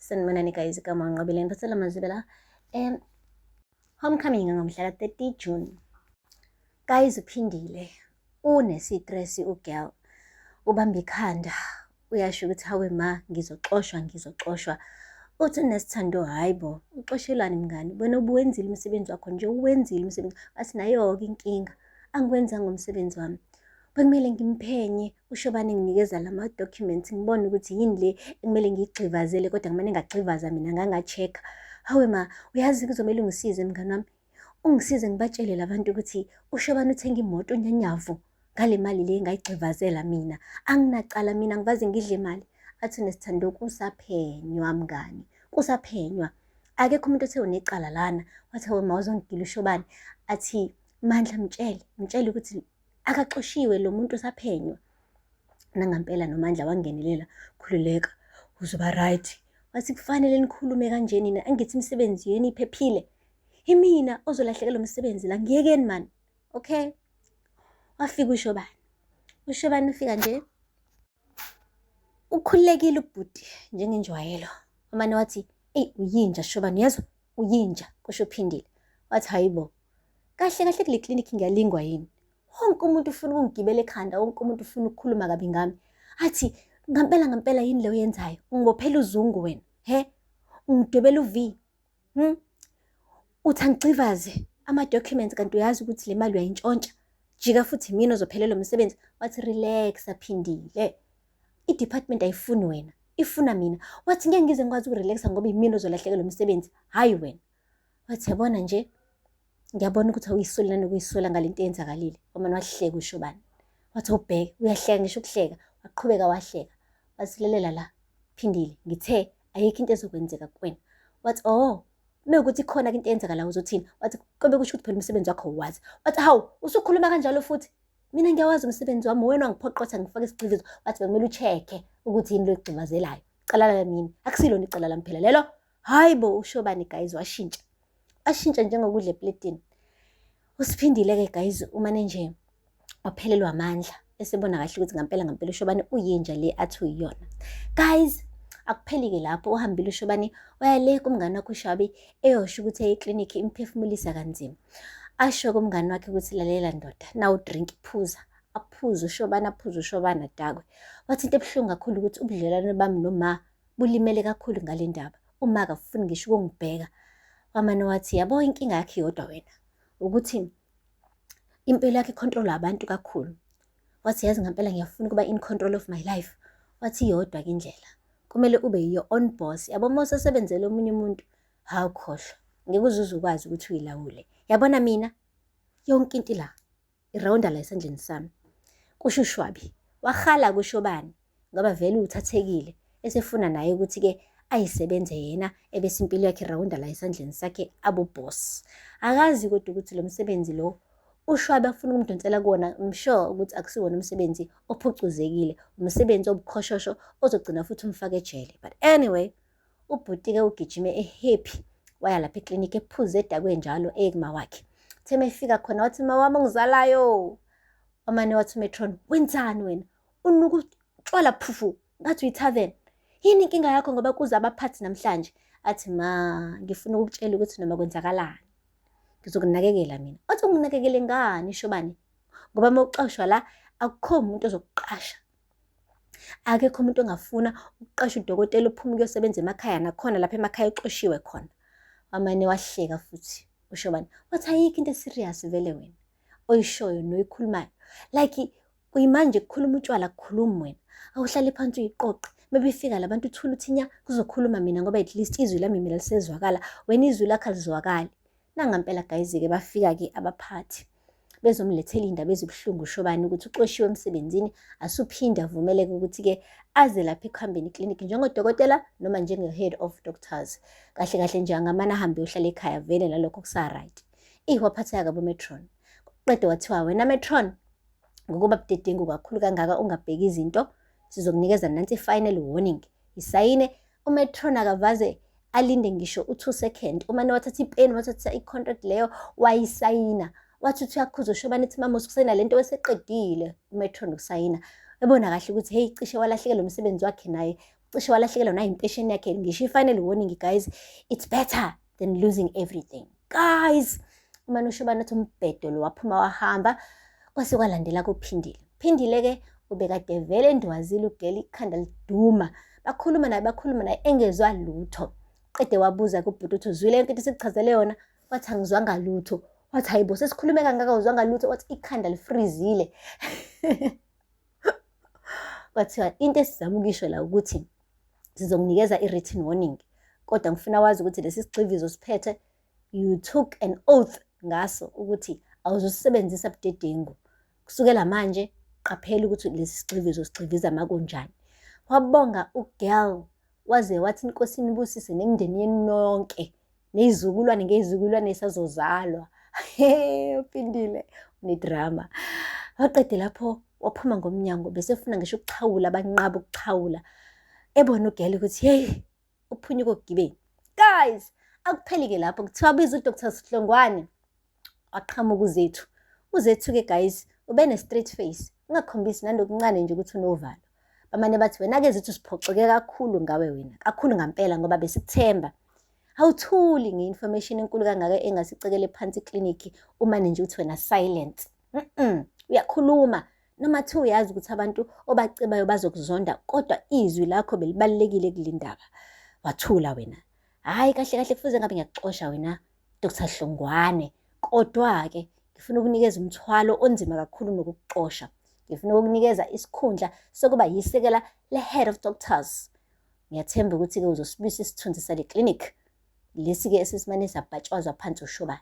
Sanibonani guys, igama uNqobile ngiphathela amazwibela homecoming ngomhla ka-30 June. Guys, uPhindile unesitresi ugirl, ubamba ikhanda, uyasho ukuthi hawe ma, ngizoxoshwa, ngizoxoshwa. Uthi unesithando, hhayi bo, uxoshelani mngani, wena ubuwenzile umsebenzi wakho nje, uwenzile umsebenzi. Athi nayo-ke inkinga, angiwenzanga umsebenzi wami. Bekumele ngimphenye uShobane nginikeza lama-documents ngibone ukuthi yini le ekumele ngiyigxivazele, kodwa ngimane ngagxivaza mina nganga-check-a. Hawe ma, uyazi kuzomele ungisize mngani wami, ungisize ngibatshele labantu ukuthi uShobane uthenga imoto unyanyavu ngale mali le ngayigxivazela mina, anginacala mina, ngivaze ngidle imali. Athi unesithando, kusaphenywa mngani, kusaphenywa, akekho umuntu othe unecala lana. Wathi hawe ma, uzongigila uShobane. Athi Mandla, mtshele, mtshele ukuthi akaxoshiwe lo muntu, usaphenywa. Nangampela noMandla wangenelela, khululeka, uzoba right. Wathi kufanele nikhulume kanje nina, angithi imisebenzi yenu iphephile, imina ozolahlekelwa umsebenzi la, ngiyekeni mani. Okay, wafika uShobane. UShobane ufika nje ukhululekile ubhuti njengenjwayelo. Umane wathi, eyi uyinja Shobane, uyezwa, uyinja, kusho uPhindile. Wathi hayibo, kahle kahle kule klinikhi ngiyalingwa yini? Wonke umuntu ufuna ukungigibela ekhanda, wonke umuntu ufuna ukukhuluma kabi ngami. Athi ngampela ngampela yini le oyenzayo? Ungibophela uzungu wena, he? Ungidwebela u-V. Uthi angigxivaze ama-documents kanti uyazi ukuthi le mali uyayintshontsha. Jika futhi mina ozophelelwa umsebenzi. Wathi relax Phindile. I-department ayifuni wena, ifuna mina. Wathi ngeke ngize ngikwazi ukurelaxa ngoba imina ozolahlekelwa umsebenzi, hhayi wena. Wathi yabona nje, ngiyabona ukuthi awuyisoli nanokuyisola ngale nto eyenzakalile. Wamane wahleka uShobane. Wathi ubheke, uyahleka ngisho ukuhleka. Waqhubeka wahleka. Wathi lalela la, Phindile, ngithe ayikho into ezokwenzeka kuwena. Wathi oh, mewukuthi khona-ke into eyenzakalayo uzothini? Wathi kobe kusho ukuthi phela umsebenzi wakho wazi. Wathi hawu, usukhuluma kanjalo futhi. Mina ngiyawazi umsebenzi wami, wena wangiphoqa ukuthi ngifake isigxivizo. Wathi bekumele ucheck-e ukuthi yini lo egxivazelayo. Icala lamini, akusilona icala lami phela lelo. Hayi bo, uShobane guys washintsha. Washintsha njengokudla epletini. Usiphindile-ke guys, umane nje waphelelwa amandla esebona kahle ukuthi ngampela ngampela uShobane uyinja le athi uyiyona. Guys, akupheli-ke lapho, uhambile uShobane waya le kumngani wakhe uShabi eyosho ukuthi eklinikhi imphefumulisa kanzima. Asho kumngani wakhe ukuthi lalela ndoda, nawu drink phuza. Aphuze uShobane, aphuze uShobane adakwe. Wathi into ebuhlungu kakhulu ukuthi ubudlelwane bami noma bulimele kakhulu ngale ndaba. Uma akafuni ngisho ukungibheka. Wamane wathi yabo inkinga yakhe yodwa wena ukuthi impilo yakhe icontrol abantu kakhulu. Wathi yazi ngempela ngiyafuna ukuba in control of my life. Wathi iyodwa-ke indlela, kumele ube your own boss. Yabo uma usesebenzela omunye umuntu, hawu khohlwa, ngeke uzuze ukwazi ukuthi uyilawule. Yabona mina yonke into la irawunda la esandleni sami, kusho uShwabi. Wahala kuShobane ngoba vele uthathekile, esefuna naye ukuthi-ke ayisebenze yena, ebese impilo yakhe irawunda la esandleni sakhe, abo boss. Akazi kodwa ukuthi lo msebenzi lo uShwabi afuna ukumdonsela kuwona, I'm sure ukuthi akusiwona umsebenzi ophucuzekile, umsebenzi obukhoshoshho ozogcina futhi umfake ejele. But anyway, ubhuti-ke ugijime ehappy waya lapha eklinikhi ephuze edakwe njalo eye kuma wakhe. Uthe uma efika khona wathi ma wami ongizalayo. Wamane wathi umetron, wenzani wena? Unuka utshwala phufu ngathi uyithaveni. Yini inkinga yakho ngoba kuza abaphathi namhlanje? Athi ma, ngifuna ukukutshela ukuthi noma kwenzakalani ngizokunakekela mina. Wathi unginakekele ngani Shobane? Ngoba uma uxoshwa la akukho umuntu ozokuqasha. Akekho umuntu ongafuna ukuqasha udokotela ophuma ukuyosebenza emakhaya, nakhona lapha emakhaya uxoshiwe khona. Wamane wahleka futhi uShobane. Wathi ayikho into eserious vele wena oyishoyo noyikhulumayo. Like kuyimanje kukhuluma utshwala kukhulumi wena. Awuhlale phansi uyiqoqe. Mebefika labantu uthula uthi nya kuzokhuluma mina ngoba at least izwi lami mina lisezwakala. Wena izwi lakho alizwakali. Nangampela guys-ke bafika-ke abaphathi bezomlethela iy'ndaba ezibuhlungu uShobane ukuthi uxoshiwe emsebenzini, asuphinde avumeleke ukuthi-ke aze lapha ekuhambeni iklinikhi njengodokotela noma njenge-head of doctors. Kahle kahle nje angamane ahambe uyohlala ekhaya vele nalokho kusa-right. Eyi waphatheka kabi umetron. Qede wathiwa wena metron, ngokuba budedengu kakhulu kangaka ungabheki izinto, sizokunikeza nansi i-final warning. Isayine. Umetron akavaze alinde ngisho u-2 second, umane wathatha ipeni wathatha i-contract leyo wayisayina. Wathi uthi uyakhuza uShobane ethi mama usukusayina lento, weseqedile umetron ukusayina. Ebona kahle ukuthi hey cishe walahlekelwa umsebenzi wakhe naye. Cishe walahlekelwa nayimpesheni yakhe, ngisho i-final warning guys, it's better than losing everything. Guys, umane uShobane uthi umbhedo lo waphuma wahamba, kwase kwalandela kuPhindile. Phindile-ke ubekade vele endwazile ugela ikhanda liduma. Bakhuluma naye, bakhuluma naye engezwa lutho. Qede wabuza kubhuti uthi uzwile yonke into esikuchazele yona? Wathi angizwanga lutho. Wathi hayibo, sesikhulume kangaka uzwanga lutho? Wathi ikhanda lifrizile. Kwathiwa into esizama ukuyisho la ukuthi sizokunikeza i-written warning, kodwa ngifuna wazi ukuthi lesi sigxivizo siphethe, you took an oath ngaso ukuthi awuzusisebenzisa budedengu. Kusukela manje qaphela ukuthi lesi sigxivizo sigxiviza makunjani. Wabonga ugirl waze wathi inkosi inibusise nemindeni yenu nonke nezizukulwane ngezizukulwane esazozalwa. Uphindile unedrama. Waqede lapho waphuma ngomnyango, bese funa ngisho ukuxhawula, banqaba ukuxhawula. Ebona ugirl ukuthi hey, uphunyuka okugibeni. Guys, akupheli-ke lapho, kuthiwa biza uDr Sihlongwane, waqhamuka uZethu. UZethu-ke guys ube ne-straight face, ungakhombisi nanokuncane nje ukuthi unovalo. Bamane bathi wena-ke Zethu siphoxeke kakhulu ngawe wena, kakhulu ngampela ngoba besikuthemba. Awuthuli nge-information enkulu kangaka engasicekele phansi iklinikhi, umane nje uthi wena silent. Uyakhuluma noma thiwa uyazi ukuthi abantu obacebayo bazokuzonda, kodwa izwi lakho belibalulekile kule ndaba. Wathula wena. Hhayi, kahle kahle kufuze ngabe ngiyakuxosha wena Dr Hlongwane, kodwa-ke ngifuna ukunikeza umthwalo onzima kakhulu nokukuxosha. Ngifuna ukukunikeza isikhundla sokuba yisekela le-head of doctors. Ngiyathemba ukuthi-ke uzosibuyisa isithunzi sale clinic lesi-ke esesimane sabhatshwazwa phansi uShobane.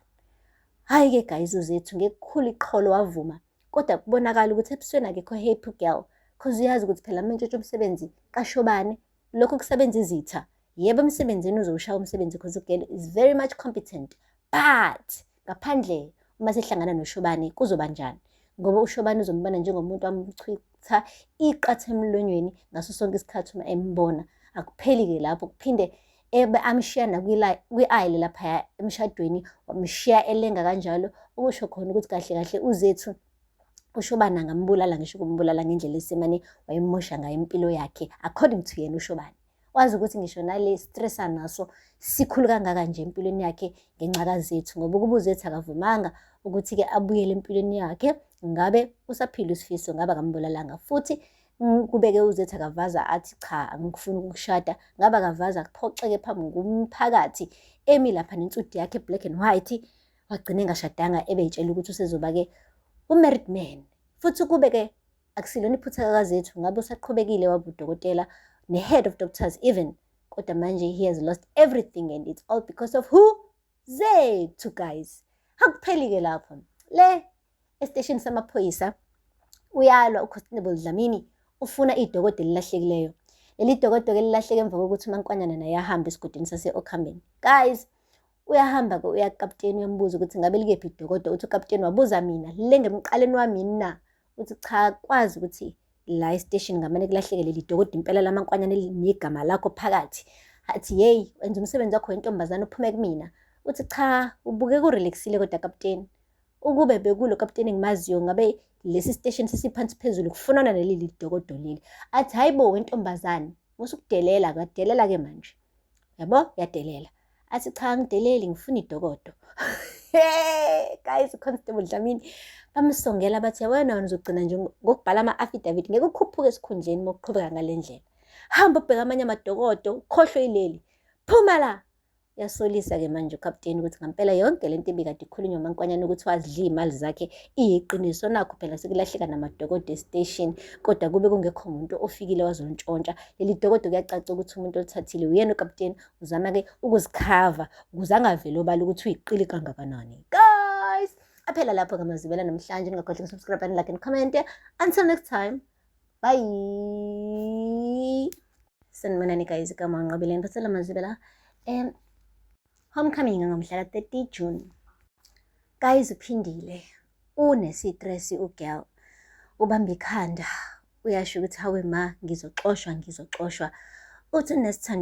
Hhayi-ke guys, uZethu ngekukhulu iqholo wavuma, kodwa kubonakala ukuthi ebusweni akekho happy girl, cause uyazi ukuthi phela amantshontsho umsebenzi kaShobane lokho kusebenza izitha. Yebo, emsebenzini uzowushaya umsebenzi because ugirl is very much competent, but ngaphandle uma sehlangana noShobane kuzoba njani? Ngoba uShobane uzombona njengomuntu amchitha iqatha emlonyweni ngaso sonke isikhathi uma embona. Akupheli-ke lapho, kuphinde ebe amshiya nakwi-aisle laphaya emshadweni, wamshiya elenga kanjalo, okusho khona ukuthi kahle kahle uZethu uShobane angambulala, ngisho ukumbulala ngendlela esemane wayemosha ngayo impilo yakhe according to yena uShobane. Wazi ukuthi ngisho nale stress anaso sikhulu kangaka nje empilweni yakhe ngenxa kaZethu, ngoba ukuba uZethu akavumanga ukuthi-ke abuyele empilweni yakhe, ngabe usaphila uSifiso, ngabe akambulalanga. Futhi kube-ke uZethu akavaza athi cha angikufuni ukukushada, ngabe akavaza akuphoxeke phambi komphakathi emi lapha nensudi yakhe black and white, wagcina engashadanga ebeyitshela ukuthi usezoba-ke u-married man. Futhi kube-ke akusilona iphutha kaZethu, ngabe usaqhubekile waba udokotela ne-head of doctors even, kodwa manje he has lost everything and it's all because of who? Zethu guys. Akupheli-ke lapho, le esiteshini samaphoyisa uyalwa uConstable Dlamini, ufuna idokodo elilahlekileyo. Leli dokodo-ke lilahleke emva kokuthi uMankwanyana naye ahambe esigodini sase-Okhambeni. Guys, uyahamba-ke uya kukaputeni, uyambuza ukuthi ngabe likephi idokodo. Uthi ukaputeni wabuza mina lilenge emqaleni wami na? Uthi cha, kwazi ukuthi la esiteshini ngamane kulahleke leli dokodo impela lamankwanyana elinegama lakho phakathi. Athi yeyi, wenza umsebenzi wakho wentombazane uphume kumina. Uthi cha, ubukeka urelaxile kodwa kaputeni. Ukube bekulo kaputeni engimaziyo ngabe lesi siteshini sesiphansi phezulu kufunana naleli dokodo leli. Athi hayi bo wentombazane, musukudelela, uyadelela-ke manje. Yabo, uyadelela. Athi cha, angideleli, ngifuna idokodo. Guys, Constable Dlamini bamsongela bathi wena uzogcina nje ngokubhala ama-affidavit, ngeke ukhuphuke esikhundleni uma uqhubeka ngale ndlela. Hamba ubheke amanye amadokodo, ukhohlwe ileli. Phuma la. Uyasolisa-ke manje ukaputeni ukuthi ngampela yonke lento ebikade ikhulunywa uMankwanyana ukuthi wazidla iy'mali zakhe iyiqiniso. Nakho phela sekulahleka namadokodo esiteshini, kodwa kube kungekho muntu ofikile wazontshontsha leli dokodo. Kuyacaca ukuthi umuntu olithathile uyena ukaputeni, uzama-ke ukuzikhava ukuze angaveli obala ukuthi uyiqili kangakanani. Guys, aphela lapho ngamazibela namhlanje. Ningakhohlwa ukusubscribe and like and comment. Until next time, bye. Sanibonani guys, igama uNqobile, ngiphathela amazibela homecoming ngomhla ka-30 June. Guys, uPhindile unesitress, ugirl ubamba ikhanda, uyasho ukuthi hawe ma, ngizoxoshwa, ngizoxoshwa. Uthi unesithando